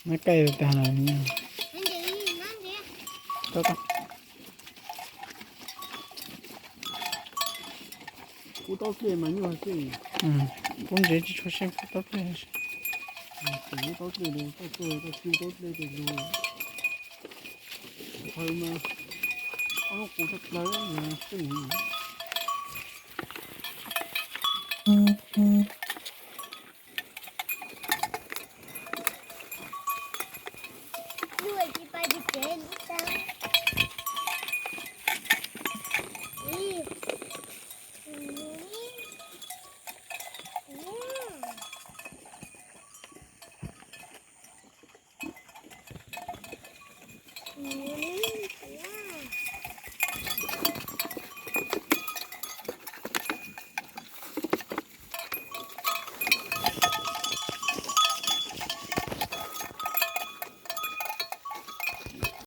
Nab kaij tag na. Kub taub dlej mas nyuaj xwb. Kub ntsev tsis tshua siab, kub taub dlej. Kub taub dlej, koj kub taub dlej tej lug. Qhov mas ob lub qus tshaj plaws xwb.